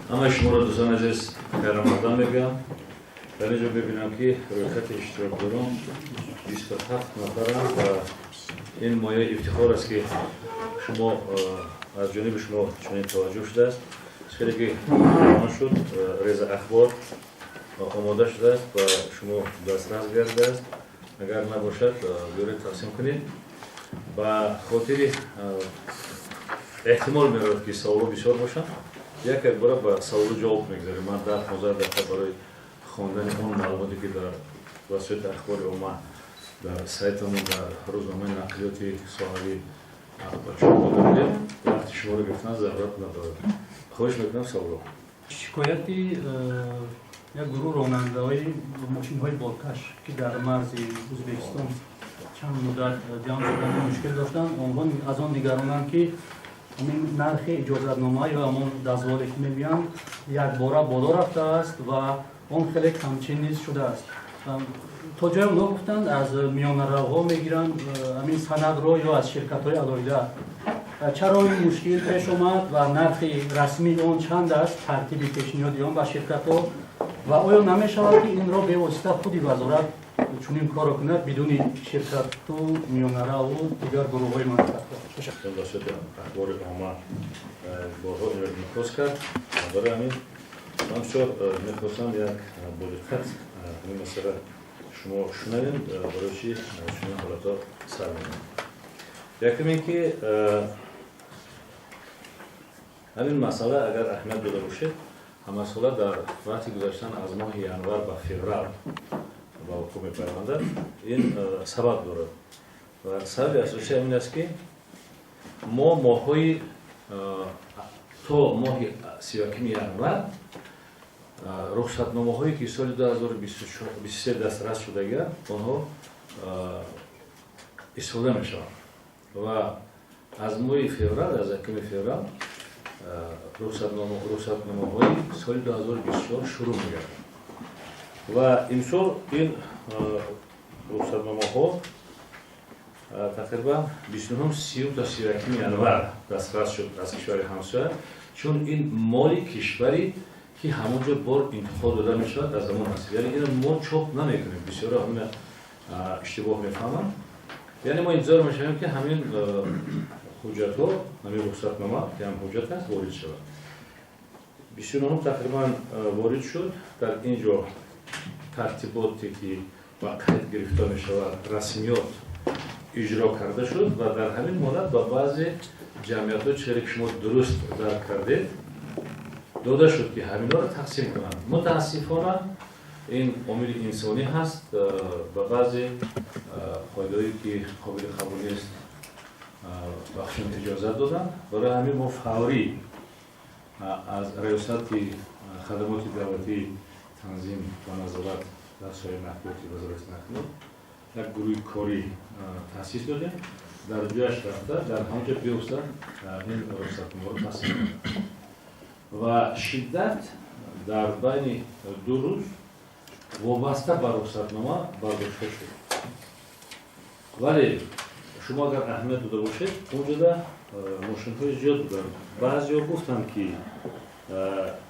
Ҳамаи шуморо, дӯстони азиз, хайрамақдам мегӯям. Дар ин ҷо мебинам, ки рӯйхати иштирокдорон 27 нафаранд ва ин мояи ифтихор аст, ки шумо аз ҷониби шумо чунин таваҷҷӯҳ шудааст. Хеле ки он шуд, реза ахбор омода шудааст ва шумо дастрас гардидааст. Агар набошад, биёред, тақсим кунед. Ба хотири эҳтимол меравад, ки саволҳо бисёр бошанд, як як бора ба саволу ҷавоб мегузарем. Ман 10-15 дақиқа барои хондани он маълумоте, ки дар васоити ахбори омма, дар сайтамон, дар рӯзномаи нақлиёти соҳавӣ ба чоп дода будем, вақти шуморо гирифтан зарурат надорад. Хоҳиш мекунам, саволо. Шикояти як гурӯҳ ронандаҳои мошинҳои боркаш, ки дар марзи Ӯзбекистон чанд муддат ҷамъ шудани мушкил доштанд, онҳо аз он нигаронанд, ки ҳамин нархи иҷозатнома ё ҳамон дозвол е, ки мегӯянд, якбора боло рафтааст ва он хеле камчин низ шудааст. То ҷое онҳо гуфтанд, аз миёнаравҳо мегиранд ҳамин санадро ё аз ширкатҳои алоҳида. Чаро ин мушкил пеш омад ва нархи расмии он чанд аст, тартиби пешниҳоди он ба ширкатҳо, ва оё намешавад, ки инро бевосита худи вазорат чунин корро кунад, бидуни ширкату миёнараву дигар гурӯҳҳои манфиатдор? Васоити ахбори омма борҳо инро инъикос кард. Барои ҳамин ман бисёр мехостам як бодиққат ҳамин масъала шумо шунавем, барои чи чунин ҳолатҳо сар мезанад. Якум ин ки ҳамин масъала, агар аҳамият дода бошед, ҳамасола дар вақти гузаштан аз моҳи январ ба феврал ба вуқӯъ мепайвандад. Ин сабаб дорад ва сабаби асосӣ ҳамин аст, ки мо моҳҳои то моҳи 31-уми январ рухсатномаҳое, ки соли 2023 дастрас шудагианд, онҳо истифода мешаванд ва аз моҳи феврал, аз 1-уми феврал рухсатномаҳои соли 2024 шурӯъ мегардад. Ва имсол ин рухсатномаҳо тақрибан 29, 30 то 31-уми январ дастрас шуд аз кишвари ҳамсоя, чун ин моли кишваре, ки ҳамон ҷо бор интиқол дода мешавад, аз ҳамон аст. Яъне ино мо чоп намекунем. Бисёро ҳамина иштибоҳ мефаҳманд. Яъне мо интизор мешавем, ки ҳамин ҳуҷҷатҳо, ҳамин рухсатнома, ки ҳам ҳуҷҷат аст, ворид шавад. 29-ум тақрибан ворид шуд. Дар ин ҷо тартиботе, ки ба қайд гирифта мешавад, расмиёт иҷро карда шуд ва дар ҳамин муддат ба баъзе ҷамъиятҳо, чизе ки шумо дуруст дарк кардед, дода шуд, ки ҳаминҳоро тақсим кунанд. Мутаассифона, ин омили инсонӣ ҳаст, ба баъзе қоидаҳое, ки қобили қабул нест, бахшон иҷозат доданд. Барои ҳамин мо фаврӣ аз Раёсати хадамоти давлатии танзим ва назорат дар соҳаи нақлиёти Вазорати нақлиёт як гурӯҳи корӣ таъсис додем. Дар ҷояш рафта, дар ҳамон ҷо бевосита ин рухсатномаро тасдиқ карданд ва шиддат дар байни 2 рӯз вобаста ба рухсатнома бардошта шуд. Вале шумо агар аҳамият дода бошед, онҷода мошинҳои зиёд буданд. Баъзеҳо гуфтанд, ки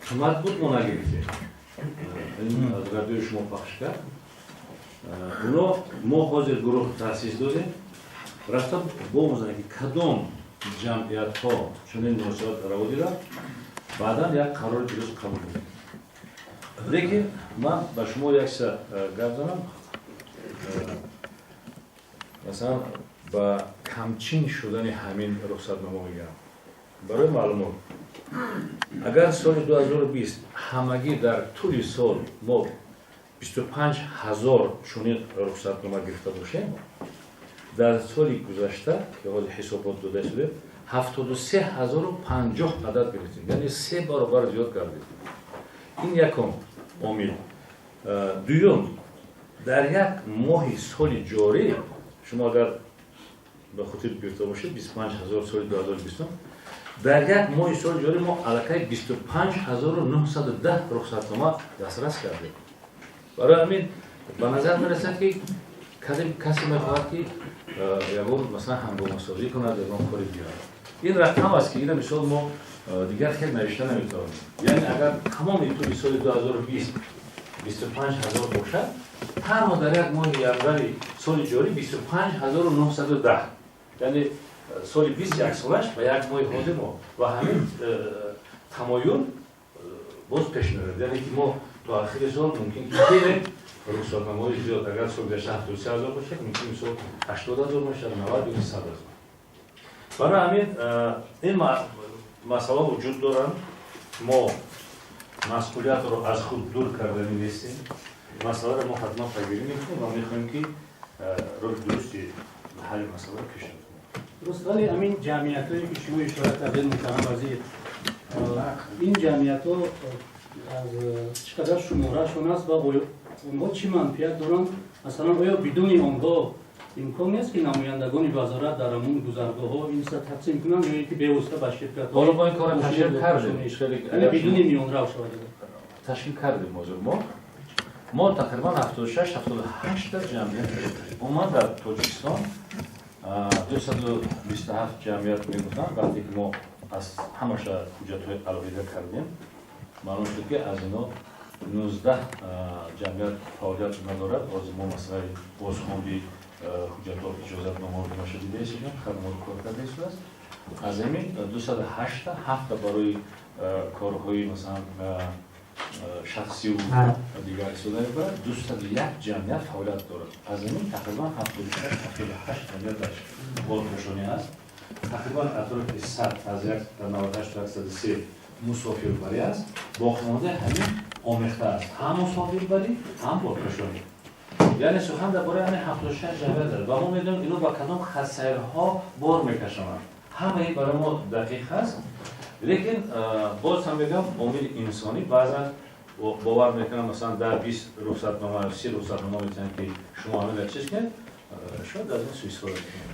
қимат буд, мо нагирифтем. Ин аз радиои шумо пахш кард оно. Мо ҳозир гурӯҳ таъсис додем, рафта бомӯзанд, ки кадом ҷамъиятҳо чунин муносибат раво диданд. Баъдан як қарори дуруст қабул мекунем. Лекин ман ба шумо як чиза гап занам. Масалан, ба камчин шудани ҳамин рухсатнома мегӯям. Барои маълумот, агар соли 2020 ҳамагӣ дар тӯли сол мо 25 ҳазор чунин рухсатнома гирифта бошем, дар соли гузашта, ки ҳозир ҳисобот дода шудем, 73 050 адад гирифтем, яъне се баробар зиёд кардем. Ин якум омил. Дуюм, дар як моҳи соли ҷорӣ, шумо агар ба хотир гирифта бошед, 25 ҳазор соли 2020, дар як моҳи соли ҷорӣ мо аллакай 25 910 рухсатнома дастрас кардем. Барои ҳамин ба назар мерасад, ки касе мехоҳад, ки ягон, масалан, ҳангомасозӣ кунад, ягон кори дигар. Ин рақам аст, ки ина мисол мо дигар хел навишта наметавонем. Яъне агар тамоми тӯли соли 2020 25 000 бошад, танҳо дар як моҳи январи соли ҷорӣ 25 910, яъне соли бист яксолаш ва як моҳи ҳозир мо ва ҳамин тамоюл боз пеш меравад. Яъне ки мо то ахири сол мумкин ки хеле рухсатномаҳои зиёд, агар соли гузашта 73 000 бошад, мумкин мисол 80 000 мешавад, 90 ё 100 000. Барои ҳамин ин масъала вуҷуд доранд. Мо масъулиятро аз худ дур кардани нестем. Масъаларо мо ҳатман пайгирӣ мекунем ва мехоҳем, ки роҳи дурусти ҳалли масъаларо пешниҳод кунем. Дуруст, вале ҳамин ҷамъиятҳое, ки шумо ишора кардед, муҳтарам вазир, ин ҷамъиятҳо аз чӣ қадар шуморашон аст ва онҳо чӣ манфиат доранд? Масалан, оё бидуни онҳо имкон нест, ки намояндагони вазорат дар ҳамун гузаргоҳҳо ин чиза тақсим кунанд ё ин ки бевосита ба ширкатҳо? Ҳоло мо ин корро ташкил кардем. Яъне бидуни миёнрав шавад. Ташкил кардем. Ҳозир мо тақрибан 76, 78-та ҷамъият дорем. Умуман дар Тоҷикистон 227 ҷамъият мегуфтанд. Вақте ки мо аз ҳамаша ҳуҷҷатҳои алоҳида кардем, маълум шуд, ки аз ино 19 ҷамъият фаъолият надорад. Ҳозир мо масъалаи бозхонди ҳуҷҷатҳо, иҷозатномаҳо ҳамаша дида истодем, хадамот кор карда истодааст. Аз ҳамин 208-та, ҳафта барои корҳои, масалан, шахсиву дигар истифода мебарад. 201 ҷамъият фаъолият дорад. Аз ҳамин тақрибан 76, 78 ҷамъият дар боркашонӣ аст. Тақрибан атрофи 100, аз 98 то 103 мусофирбарӣ аст. Боқимондаи ҳамин омехта аст, ҳам мусофирбарӣ, ҳам боркашонӣ. Яъне сухан дар бораи ҳамин 76 ҷамъият аст ва мо медонем, ино ба кадом хатсайрҳо бор мекашонанд. Ҳамаи барои мо дақиқ аст. Лекин боз ҳам мегӯям, омили инсонӣ баъзан бовар мекунам, масалан, 10, 20 рухсатнома, 30 рухсатнома метавонанд, ки шумо ҳамин чиз кунед, шояд аз ин суистифода кунед.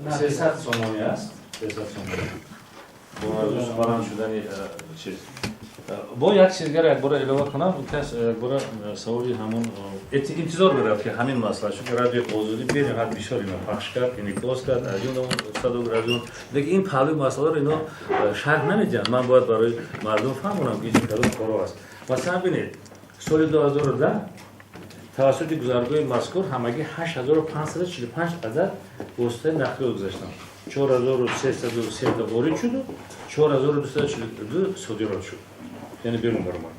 300 сомонӣ аст, 300 сомонӣ бо баланд шудани чиз. Бо як чизгара якбора илова кунам. Кас якбора саволи ҳамон интизор меравад, ки ҳамин масъала, чунки Радиои Озодӣ бениҳоят бисёр ино пахш кард, инъикос кард, аз ин садо радио, лекин ин паҳлӯи масъаларо ино шарҳ намедиҳанд. Ман бояд барои мардум фаҳмонам, ки ин кадом коро аст. Масалан, бинед, соли 2010 тавассути гузаргоҳи мазкур ҳамагӣ 8545 адад воситаи нақлиёт гузаштанд. 4303 ворид шуду 4242 содирот шуд, яъне берун баромад.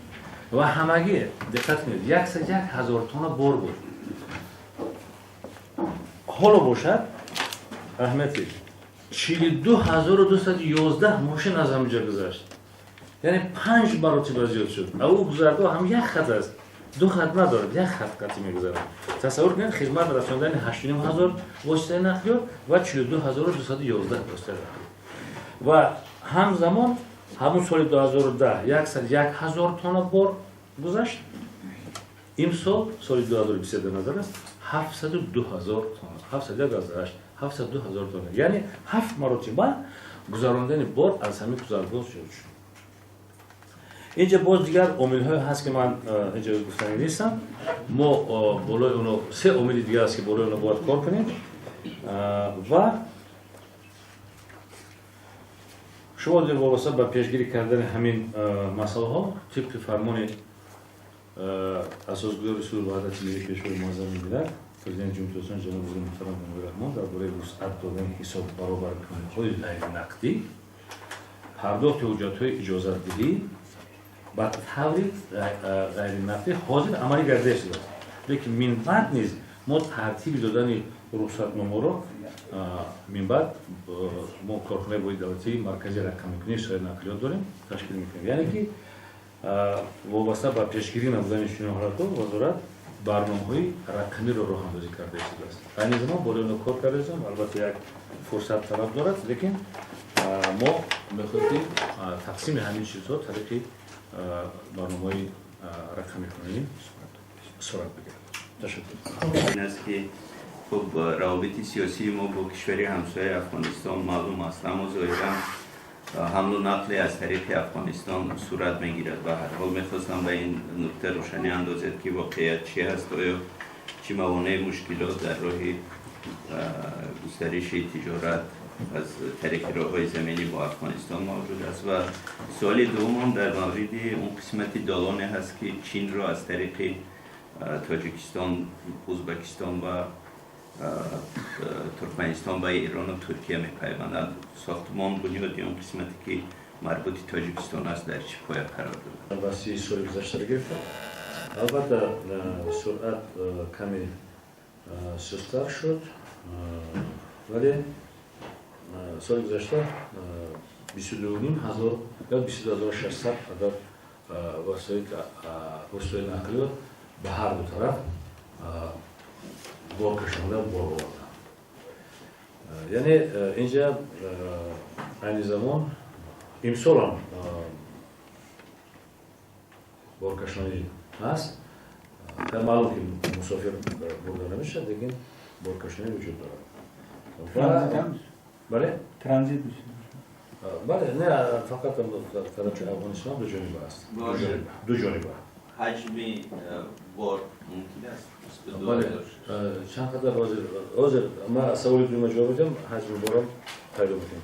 Ва ҳамагӣ, диққат кунед, 101 000 тонна бор буд. Ҳоло бошад, аҳамияти, 42 211 мошин аз ҳаминҷо гузашт, яъне панҷ маротиба зиёд шуд. А ӯ гузаргоҳ ҳам як хат аст, ду хат надорад, як хат қатӣ мегузарад. Тасаввур кунед, хизмат расондани 8500 воситаи нақлиёт ва 42 211 воситаи нақлиёт. Ва ҳамзамон ҳамун соли 2010 101 000 тонна бор гузашт, имсол, соли 2023 дар назар аст, 702 000 тонна, 701,8, 702 000 тонна, яъне ҳафт маротиба гузарондани бор аз ҳамин гузаргоҳ зиёд шуд. Инҷа боз дигар омилҳое ҳаст, ки ман инҷа гуфтанӣ нестам. Мо болои оно, се омили дигар аст, ки болои оно бояд кор кунем. Ва шумо дер вобаста ба пешгирӣ кардани ҳамин масъалаҳо, тибқи фармони асосгузори сулҳу ваҳдати миллӣ, Пешвои муаззами миллат, Президенти Ҷумҳурии Тоҷикистон ҷаноби олии муҳтарам Эмомалӣ Раҳмон дар бораи вусъат додани ҳисоб баробаркуниҳои ғайринақдӣ, пардохти ҳуҷҷатҳои иҷозатдиҳӣ ба таври ғайринақдӣ ҳозир амалӣ гардида шудааст. Лекин минбаъд низ мо тартиби додани рухсатномаро, минбаъд мо корхонаи воҳиди давлатии марказии рақамикунии соҳаи нақлиёт дорем, ташкил мекунем. Яъне ки вобаста ба пешгирӣ намудани чунин ҳолатҳо вазорат барномаҳои рақамиро роҳандозӣ карда истодааст. Айни замон болои оно кор карда истодам. Албатта, як фурсат талаб дорад, лекин мо мехоҳем, ки тақсими ҳамин чизҳо тариқи барномаҳои рақамикунонӣ сурат бигирад. Ташаккур. Ин аст, ки хуб, равобити сиёсии мо бо кишвари ҳамсояи Афғонистон маълум аст, аммо зоҳиран ҳамлу нақле аз тариқи Афғонистон сурат мегирад. Ба ҳар ҳол, мехостам ба ин нукта рӯшанӣ андозед, ки воқеият чи ҳаст, оё чӣ мавонеи мушкилот дар роҳи густариши тиҷорат از طریق راه‌های زمینی با افغانستان موجود است؟ و سوال دوم در مورد اون قسمت دالانه هست که چین را از طریق تاجیکستان، ازبکستان و ترکمنستان و ایران و ترکیه می‌پیوندند. ساختمان بنیادی اون قسمتی که مربوط تاجیکستان است در چه پایه قرار دارد؟ وسیع سال گذشته گرفتم. البته سرعت کمی سست‌تر شد، ولی соли гузашта 22,5 ҳазор ё 22 600 адад воситаи нақлиёт ба ҳар ду тараф бор кашонда, бор оварда. Яъне инҷа айни замон имсолам боркашонӣ ҳаст. Маълум ки мусофир бурда намешавад, лекин боркашонӣ вуҷуд дорад. Бале. Транзит. Бале, не фақат тарафи Афғонистон, ду ҷониба аст, ду ҷониба. Ҳаҷми бор мумкин аст? Бале, чанд қадар? Ҳозир ман саволи дуюма ҷавоб медиҳам, ҳаҷми борам пайдо мекунем.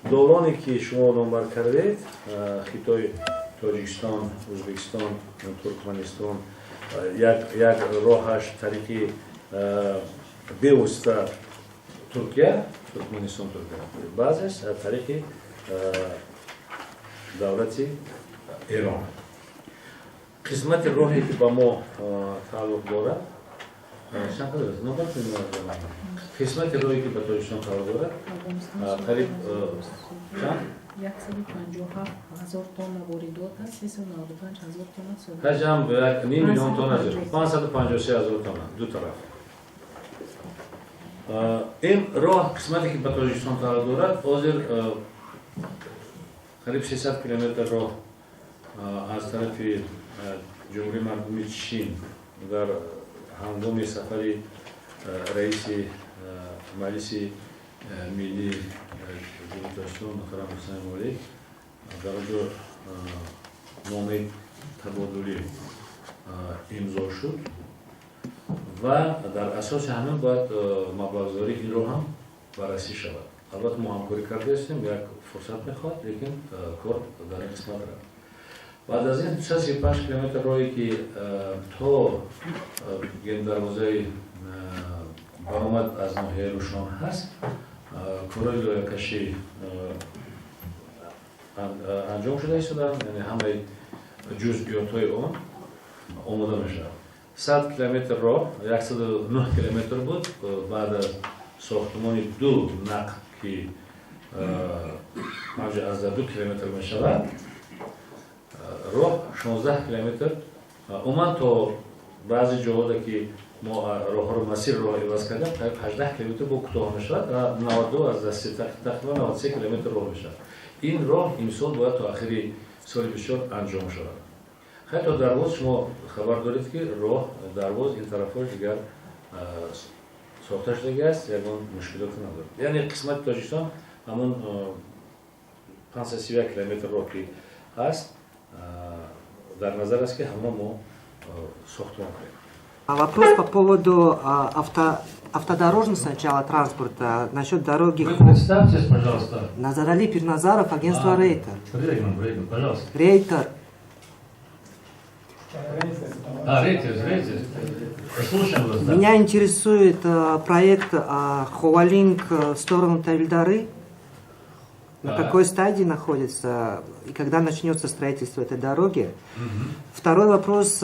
Долоне ки шумо номбар кардед, Хитой, Тоҷикистон, Ӯзбекистон, Туркманистон, як роҳаш тариқи бевосита Туркия, Туркманистон, Туркия, баъзеш аз тариқи давлати Эрон. Қисмати роҳе ки ба мо тааллуқ дорад чанд қадар аст? Қисмати роҳе ки ба Тоҷикистон тааллуқ дорад, қариб чанд? 157 ҳазор тонна воридот аст, 395 ҳазор тонна содирот. Ҳаҷм 0,5 миллион тонна зиёд, 553 ҳазор тонна ду тараф. Ин роҳ, қисмате ки ба Тоҷикистон тааллуқ дорад, ҳозир қариб 300 километр роҳ аз тарафи Ҷумҳурии Мардумии Чин дар ҳангоми сафари раиси Маҷлиси Миллии Ҷумҳурии Тоҷикистон муҳтарам Рустам Эмомалӣ дар он ҷо номаи табодулӣ имзо шуд ва дар асоси ҳамин бояд маблағгузории ин роҳ ҳам баррасӣ шавад. Албатта, мо ҳамкорӣ кардаистем, як фурсат мехоҳад, лекин кор дар ин қисмат рафт. Баъд аз ин 235 километр роҳе ки то дарвозаи баромад аз ноҳияи Рӯшон ҳаст, корҳои лоякашӣ анҷом шуда истодаанд, яъне ҳамаи ҷузъиётҳои он омода мешавад. 100 километр роҳ, 109 километр буд, баъд аз сохтмони ду нақб, ки 5,2 километр мешавад, роҳ 16 километр умуман то баъзе ҷоҳода ки мо роҳҳоро, масир роҳ иваз кардем, қариб 18 километр бо кӯтоҳ мешавад ва 92 аз тақрибан 93 километр роҳ мешавад. Ин роҳ имсол бояд то охири соли 24 анҷом шавад. Хай, то Дарвоз шумо хабар доред, ки роҳ Дарвоз ин тарафҳош дигар сохта шудаги аст, ягон мушкилоте надорад. Яъне қисмати Тоҷикистон ҳамон 531 километр роҳ ки ҳаст, дар назар аст, ки ҳама мо сохтмон кунем. А вопрос по поводу автодорожного сначала транспорта, насчет дороги. Вы представьтесь, пожалуйста. Назарали Пирназаров, агентство Рейтер. Рейгман, Рейгман, пожалуйста. Рейтер. А, Рейтер, Рейтер. Слушаем вас, да. Меня интересует проект Ховалинг в сторону Тавильдары. На какой стадии находится и когда начнется строительство этой дороги? Второй вопрос.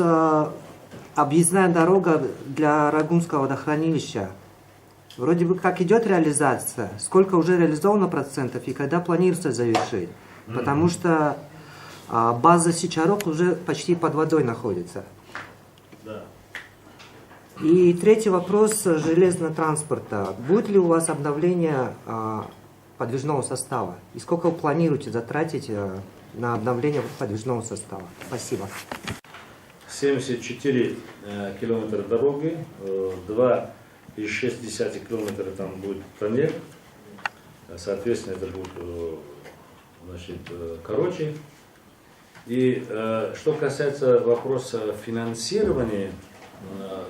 Объездная дорога для Рогунского водохранилища. Вроде бы как идет реализация. Сколько уже реализовано процентов и когда планируется завершить? Потому что база Сичарок уже почти под водой находится. И третий вопрос железного транспорта. Будет ли у вас обновление подвижного состава? И сколько вы планируете затратить на обновление подвижного состава? Спасибо. 74 километра дороги, 2,6 километра там будет тоннель. Соответственно, это будет значит, короче. И что касается вопроса финансирования,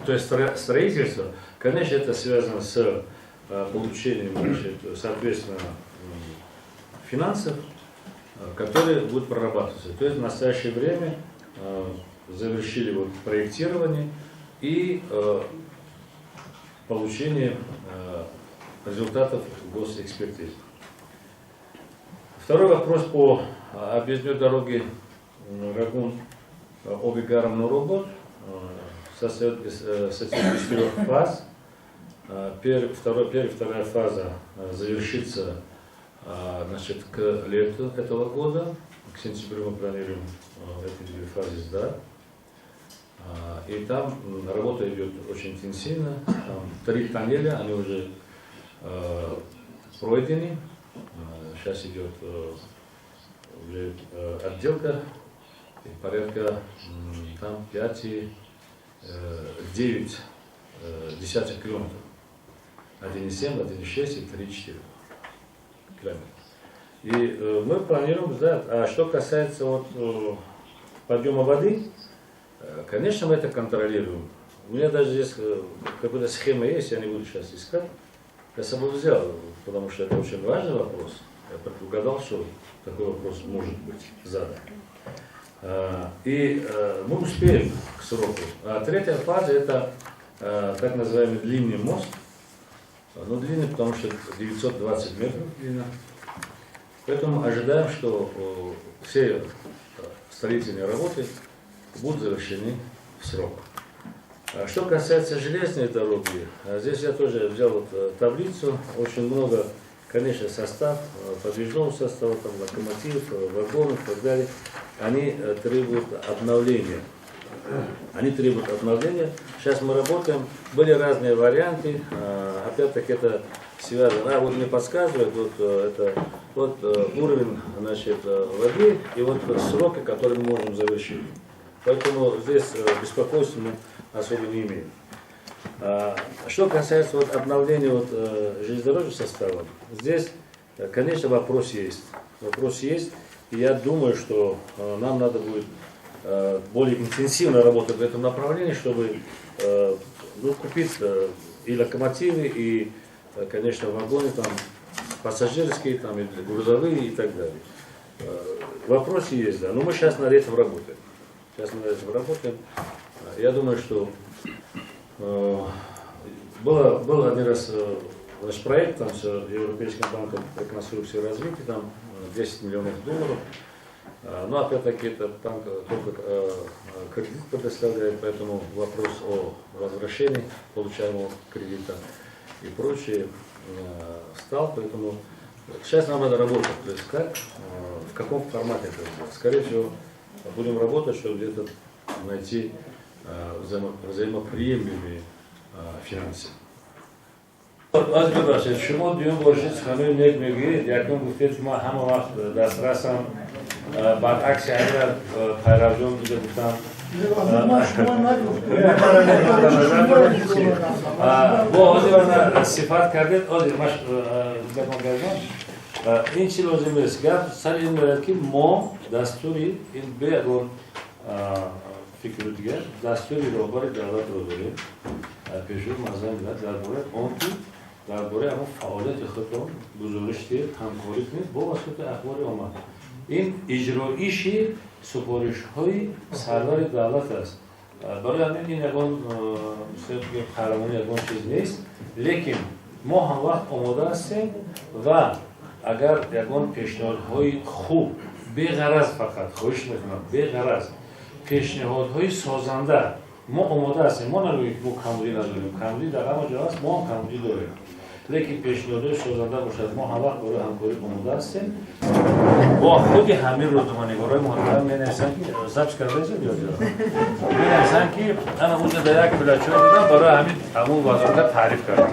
то есть строительства, конечно, это связано с получением, значит, соответственно, финансов, которые будут прорабатываться. То есть в настоящее время завершили вот проектирование и получение результатов госэкспертизы. Второй вопрос по объездной дороге Рогун Оби-Гарм Нуробод состоит из трех фаз. Первая, вторая фаза завершится, значит, к лету этого года. К сентябрю мы планируем эти две фазы сдать. И там работа идет очень интенсивно. Там три тоннеля, они уже пройдены. Сейчас идет уже отделка. И порядка там 5,9 километров. 1,7, 1,6 и 3,4 километра. И мы планируем сдать. А что касается вот подъема воды, конечно, мы это контролируем. У меня даже здесь какая-то схема есть, я не буду сейчас искать. Я с собой взял, потому что это очень важный вопрос. Я предугадал, что такой вопрос может быть задан. И мы успеем к сроку. А третья фаза – это так называемый длинный мост. Ну, длинный, потому что 920 метров длина. Поэтому ожидаем, что все строительные работы будут завершены в срок. А что касается железной дороги, здесь я тоже взял вот таблицу, очень много, конечно, состав, подвижного состава, там, локомотив, вагонов и так далее, они требуют обновления. Они требуют обновления. Сейчас мы работаем, были разные варианты, опять-таки это связано, вот мне подсказывают, вот это вот уровень, значит, воды и вот сроки, которые мы можем завершить. Поэтому здесь беспокойства мы особо не имеем. Что касается вот обновления вот железнодорожного состава, здесь, конечно, вопрос есть. Вопрос есть, и я думаю, что нам надо будет более интенсивно работать в этом направлении, чтобы, ну, купить и локомотивы, и, конечно, вагоны там, пассажирские, там, и грузовые и так далее. Вопросы есть, да, но мы сейчас над этим работаем. Сейчас мы над этим работаем. Я думаю, что был один раз наш проект там, с Европейским банком реконструкции и развития, там 10 миллионов долларов. Но опять-таки этот банк только кредит предоставляет, поэтому вопрос о возвращении получаемого кредита и прочее встал. Поэтому сейчас нам надо работать, то есть как, в каком формате это сделать. Скорее всего, будем работать, чтобы где-то найти взаимоприемлемые финансы. Аз бибахшед, шумо дуюм бор шуд суханои нек мегӯед. Якум гуфтед, ки ман ҳама вақт дастрасам, баръакси ҳамина Пайравҷон дига гуфтам. Бо ҳозир сифат кардед, ҳозир гапам гардон. Ин чи лозим нест, гап сари ин меравад, ки мо дастури ин бе ягон фикру дигар дастури роҳбари давлатро дорем, Пешвои муаззами миллат, дар бораи он ки дар бораи ҳамон фаъолияти худтон гузориш диҳед, ҳамкорӣ кунед бо василаи ахбори омма. Ин иҷроиши супоришҳои сарвари давлат аст. Барои ҳамин ин ягон қаҳрамонӣ, ягон чиз нест, лекин мо ҳамвақт омода ҳастем ва агар ягон пешниҳодҳои хуб, беғараз, фақат хоҳиш мекунам, беғараз пешниҳодҳои созанда, мо омода ҳастем. Мо намегӯем, ки мо камбудӣ надорем, камбудӣ дар ҳама ҷо ҳаст, мо ҳам камбудӣ дорем, лекин пешниҳодҳои созанда бошад, мо ҳамвақт барои ҳамкорӣ омода ҳастем. Бо худи ҳамин рӯзноманигорҳои муҳтарам менависанд, ки запись кардаед ё менависанд, ки ана унҷа дар як пилачой дидам, барои ҳамин ҳамун вазорат таъриф кардам.